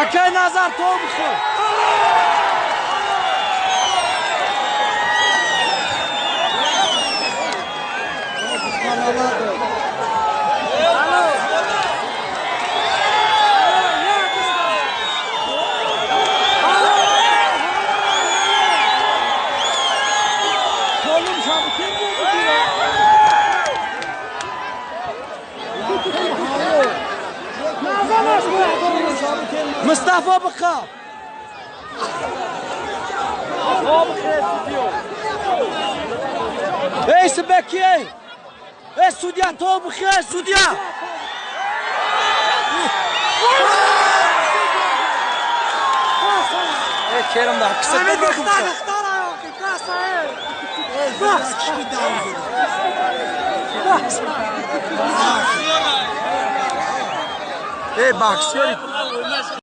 Акай Назар, то бихӯр. Мустафо, бихоб. Эй, сибеки, эй! Эй, судья, то бихе, судья! Эй, керам да, киса. Эй, боксёри.